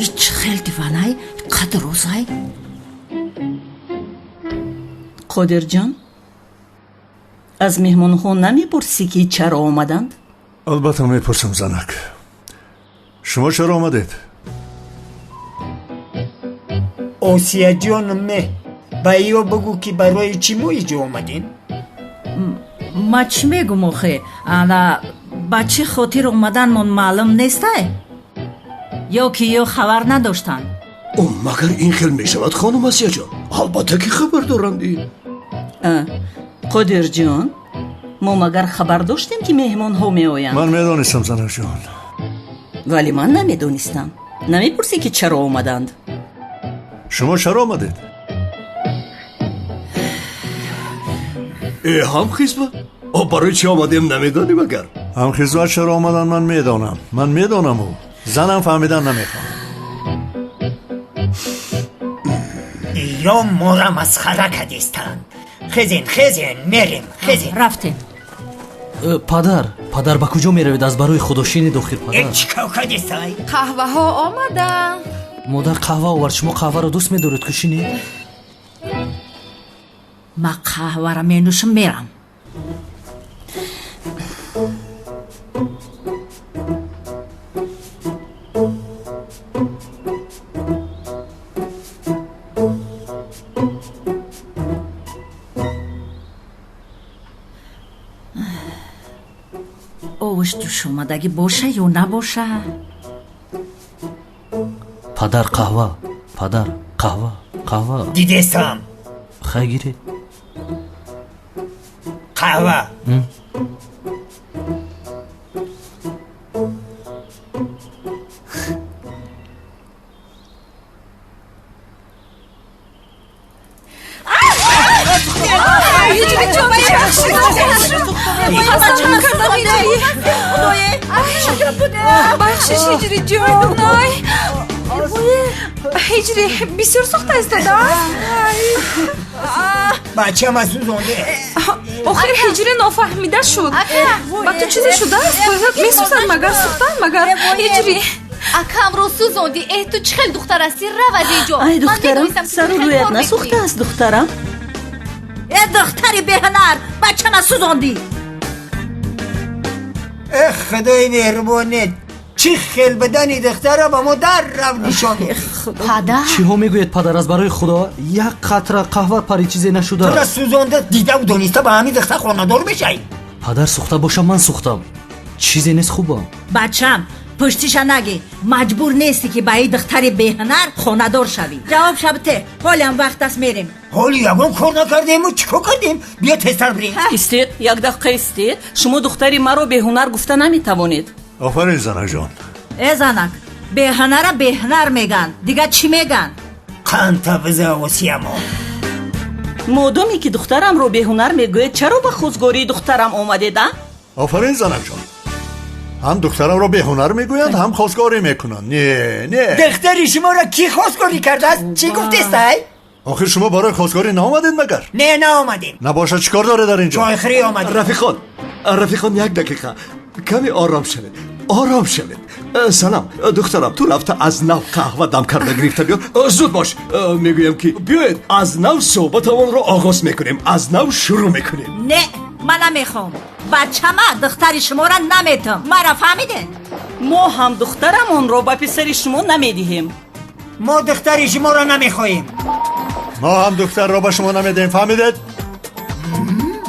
Ич хел диванай, қад рӯзай. Қодирҷон, аз меҳмонҳо намепурсӣ, ки чаро омаданд? Албатта мепурсам, занак. Шумо чаро омадед? Осияҷон, меҳ ба ё бигӯ, ки барои чӣ мо иҷо омадем. Ма чӣ мегум охе? Ана ба чӣ хотир омаданмон маълум нестай? Ё ки ё хабар надоштанд? О, магар ин хел мешавад, хонум Асияҷон? Албатта ки хабар доранд. Қодирҷон, мо магар хабар доштем, ки меҳмонҳо меоянд? Ман медонистам, занакҷон. Вале ман намедонистам. Намепурсӣ, ки чаро омаданд? Шумо чаро омадед? Э, ҳамхизба, о, барои чӣ омадем намедонӣ магар? Ҳамхизба чаро омадан ман медонам. Ман медонаму занам фаҳмидан намехоҳам. Ё мора масхара кадистанд. Хезен, хезен, мерем, хезен. Рафтем. Падар, падар, ба куҷо меравед? Аз барои худо шинед охир, падар. Чӣ кор кадистай? Қаҳваҳо омаданд. Модар қаҳва овард. Шумо қаҳваро дӯст медоред ку, шинед. Ма қаҳваро менӯшам, мерам. Овош ҷӯшомадагӣ боша ё набоша? Падар, қаҳва, падар, қаҳва, қаҳва. Дидестам. Хай, гиред. Қаҳва. Бахшиш, Ҳиҷриҷон. Ай, Ҳиҷри, бисёр сӯхта истодааст. Бачама сӯзонде. Охир Ҳиҷри нофаҳмида шуд. Ба ту чизе шудааст? Месӯзад магар, сӯхтан магар, Ҳиҷри? Акамро сӯзонди. Э, ту чӣ хел духтар ҳастӣ? Рав аз ин ҷо. Ай, духтарам, сару рӯят насӯхтааст, духтарам? Э, духтари беҳунар, бачама сӯзондӣ. Э, худои меҳрубонет, чӣ хел бидани духтара ба мо дар рав нишон. Падар. Чиҳо мегӯед, падар? Аз барои худо, як қатра қаҳва пари, чизе нашуда. Тура сӯзонда дидаву дониста ба ҳамин духтар хонадор мешавӣ? Падар, сӯхта бошам, ман сӯхтам, чизе нест, хубам. Бачам, пуштиша нагӣ. Маҷбур нестӣ, ки ба ин духтари беҳунар хонадор шавӣ. Ҷавоб шабте, ҳолиам вақт аст, мерем. Ҳоли ягон кор накардему, чӣ кор кардем? Биё, тезтар бирем. Истед, як дақиқа истед. Шумо духтари маро беҳунар гуфта наметавонед. Офарин, занакҷон. Э, занак, беҳунара беҳунар меган, дигар чӣ меган? Қанта биза, Осиямо. Модоме ки духтарамро беҳунар мегӯед, чаро ба хозгории духтарам омадед, а? Офарин, занакҷон. Ҳам духтарамро беҳунар мегӯянд, ҳам хозгорӣ мекунанд. Не, не. Духтари шуморо кӣ хозгорӣ кардааст? Чӣ гуфтестай? Охир шумо барои хозгорӣ наомадед магар? Не, наомадем. Набошад, чӣ кор доред дар ин ҷо? Чойхӯрӣ омадем. Рафиқон, рафиқон, як дақиқа каме ором шавед, ором шавед. Салом, духтарам, ту рафта аз нав қаҳва дам карда гирифта биёр. Зуд бош. Мегӯям, ки биёед, аз нав суҳбатамонро оғоз мекунем, аз нав шурӯъ мекунем. Не, ман намехоҳам. Бачама духтари шуморо наметам, мара фаҳмидед? Мо ҳам духтарамонро ба писари шумо намедиҳем. Мо духтари шуморо намехоҳем. Мо ҳам духтарро ба шумо намедиҳем, фаҳмидед?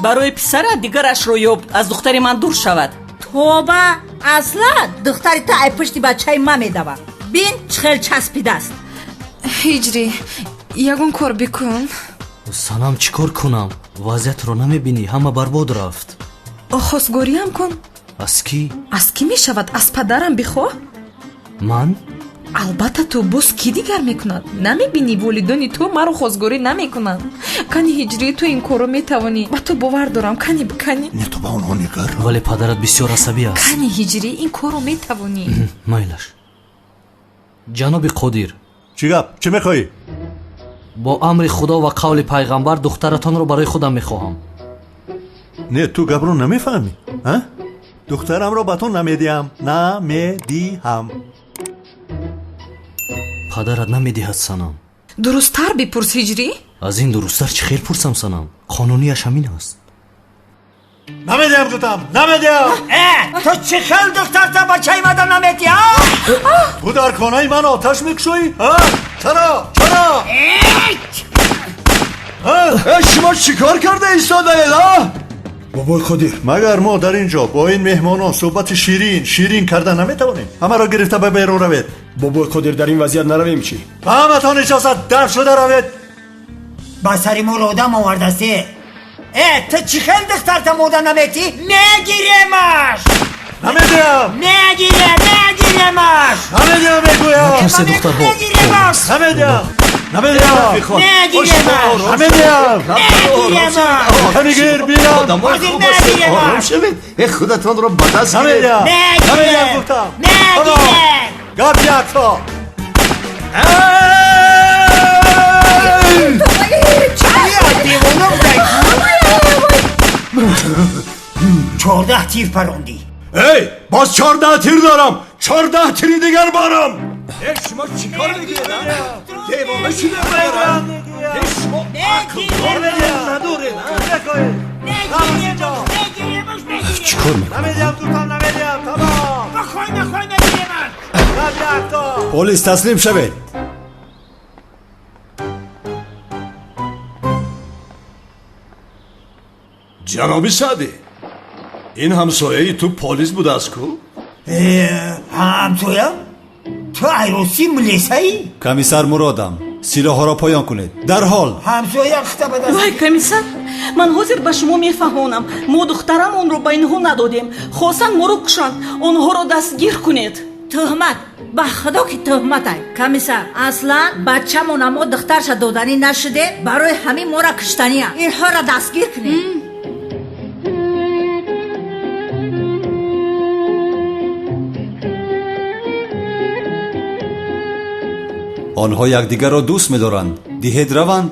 Барои писара дигарашро ёб, аз духтари ман дур шавад. Тоба, асла духтари ту ай пушти бачаи ман медавад. Бин, чӣ хел часпидааст. Ҳиҷрӣ, ягон кор бикун. Санам, чӣ кор кунам? Вазъиятро намебинӣ? Ҳама барбод рафт. Хостгориам кун. Аз кӣ? Аз кӣ мешавад? Аз падарам бихоҳ. Ман? Албатта ту, боз кӣ дигар мекунад? Намебинӣ, волидони ту маро хостгорӣ намекунанд? Кани, Ҳиҷрӣ, ту ин корро метавонӣ, ба ту бовар дорам. Кани, кани. Не, ту ба онҳо нигар. Вале падарат бисёр асабӣ аст. Кани, Ҳиҷрӣ, ин корро метавонӣ. Майлаш. Ҷаноби Қодир. Чӣ гап? Чӣ мехоҳӣ? Бо амри Худо ва қавли пайғамбар духтаратонро барои худам мехоҳам. Не, ту гапро намефаҳмӣ, а? Духтарамро ба ту намедиҳам, намедиҳам. Падарат намедиҳад, Санам. Дурусттар бипурс, Ҳиҷрӣ. Аз ин дурусттар чӣ хел пурсам, Санам? Қонунияш ҳамин аст. Намедиҳам, гуфтам, намедиҳам. Э, ту чӣ хел духтарта бачаи мада наметиҳ, а? Ту дар хонаи ман оташ мекушоӣ, а? Чаро, чаро? Шумо чӣ кор карда истодаед, а? Бобои Қодир, магар мо дар ин ҷо бо ин меҳмонон суҳбати ширин ширин карда наметавонем? Ҳамаро гирифта ба берун равед. Бобои Қодир, дар ин вазъият наравем чӣ? Ба ҳаматон иҷозат, дар шуда равед. Ба сари моро одам овардасте. Э, ту чӣ хел духтарта мода наметӣ? Мегиремаш! Намедиҳам! Мегирем, мегиремаш! Намедиҳам, мегӯям! Натарсе, духтарҳо. Мегиремаш! Намедиҳам! Намедиҳам! Мегиремаш! Намедиҳам! Мегиремаш! Камигир, бирам! Одамои Ҳозир хуб ҳастед, мегиремаш! ором шавед. Э, худатонро ба даст гиред. Намедиҳам! Намедиҳам, Мегирем! гуфтам! Мегирем! Гап якто! Эй! Девона будай! 14 тир парондӣ. Эй, боз 14 тир дорам, 14 тири дигар барам. Э, шумо чӣ кор мекунед, а? Девона шуда барам. Э, шумо ақлдор надоред, а? Мегиремаш, мегирем! Чӣ кор мекунам? Намедиҳам, гуфтам, намедиҳам! Тамом! Бахой, нахой, мегиремаш! Гап якто! Полис, таслим шавед. Ҷаноби Саъдӣ, ин ҳамсояи ту полис будааст ку? Э, ҳамсоя? Ту айросӣ милисаӣ? Комиссар Муродам, силоҳҳоро поён кунед дарҳол. Ҳамсоя хита ба даст. Вай, комиссар, ман ҳозир ба шумо мефаҳмонам. Мо духтарамонро ба инҳо надодем, хостанд моро кушанд. Онҳоро дастгир кунед. Тӯҳмат, ба худо ки тӯҳматай, комиссар. Аслан бачамона мо духтарша доданӣ нашуде, барои ҳамин мора куштания. Инҳоро дастгир кунед. Онҳо якдигарро дӯст медоранд, диҳед раванд.